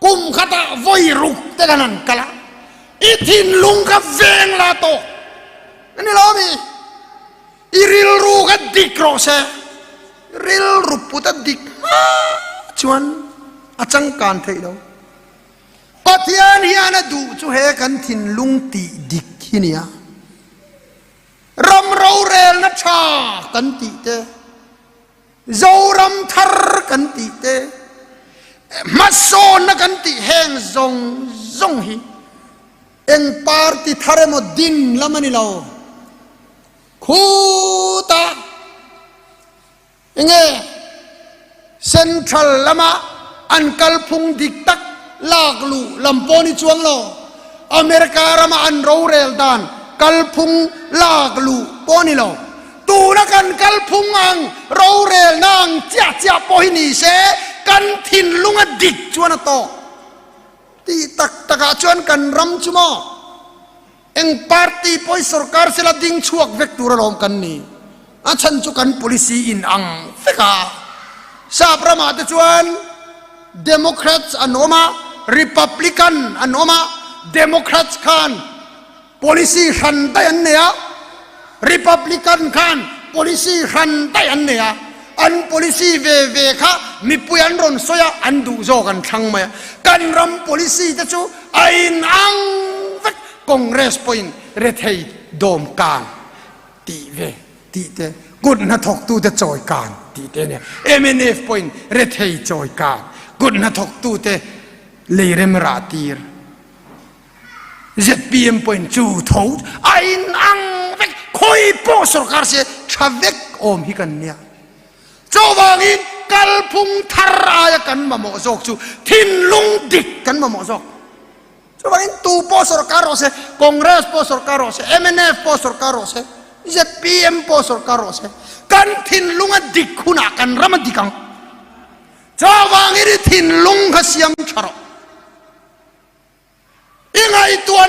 Kum khatah vawi ruk te khan an kal a, i thinlung kha veng la tawk a ni lo mi? I rilru kha dik rawh se, rilru put a dik hma chuan a changkan theih lo. Pathian hian a duh chu he kan thinlung tih dik hi nia. Ram rorelna tha kan tih te, Zoram thar kan tih te, hmasawnna kan tih heng zawng zawng hi eng party thar emaw din lam a ni lo. Khuta enge Central lama an kalphung dik tak lak luh lam pawh ni chuang lo, America rama an rorel dan kalphung lak luh pawh ni lo, tuna kan kalphung ang rorelna ang chiah chiah pawh hi ni se kan thinlung a dik chuan a tawk. Tih tak takah chuan kan ram chu maw? Eng party pawh hi sorkar sela ding chhuak vek tur alawm kan ni. A chhan chu kan policy in ang vek a. Sap ramah te chuan Democrats an awm a, Republican an awm a, Democrats khan policy hran daih an nei a, Republican khan policy hran daih an nei a. An policy ve ve kha mipui an rawn sawi a, an duh zawk an thlang mai a. Kan ram policy te chu a inang vek. Congress pawhin rethei dawm kan tih ve tih te, kut hnathawktute chawi kan tih te a nia. Mnf pawhin rethei chawi kan, kut hnathawktute leirem rah tir. Zpm pawhin chu tho a inang vek, khawi pawh sorkar se tha vek awm hi kan nia. Chuvangin kalphung thar aia kan mamawh zawk chu thinlung dik kan mamawh zawk. Chuvangin tu pawh sorkar rawh se, Congress pawh sorkar rawh se, mnf pawh sorkar rawh se, zpm pawh sorkar rawh se, kan thinlung a dik hunah kan ram a dik ang. Chuvangin i thinlung kha siam tha rawh. I ngaihtuahna.